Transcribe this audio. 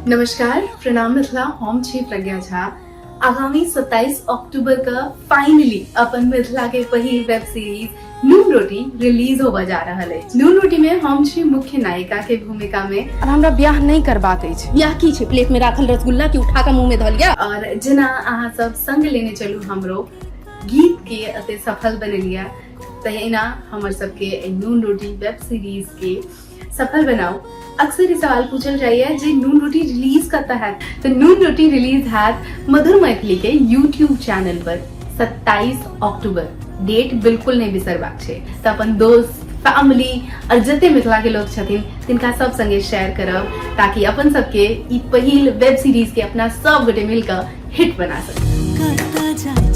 नमस्कार, प्रणाम मिथिला, हम छी प्रज्ञा झा। आगामी 27 अक्टूबर का फाइनली अपन मिथिला के पहिल वेब सीरीज नून रोटी रिलीज होबय जा रहल अछि। नून रोटी में हम छी मुख्य नायिका के भूमिका में। और हमरा ब्याह नहीं करबाक अछि। ब्याह की छै? प्लेट में राखल रसगुल्ला के उठा के मुंह में धऽ लिया। और जेना अहाँ सब संग लेने चलू, हमरो गीत के अते सफल बनेलिया, तहिना हमर सबके एहि नून रोटी वेब सीरीज के सफल बनाउ। अक्सर ई सवाल पूछल जाइए जे नून रोटी रिलीज कतऽ हैत, तऽ नून रोटी रिलीज हैत मधुर मैथिली के यूट्यूब चैनल पर 27 अक्टूबर। डेट बिल्कुल नहीं बिसरबाक छै। तऽ अपन दोस्त, फैमिली और जते मिथिला के लोग छथिन, तिनका सब संगे शेयर करब, ताकि अपन सबके ई पहिल वेब सीरीज के अपना सब गोटे मिलकर हिट बना सकी। कतऽ जाइ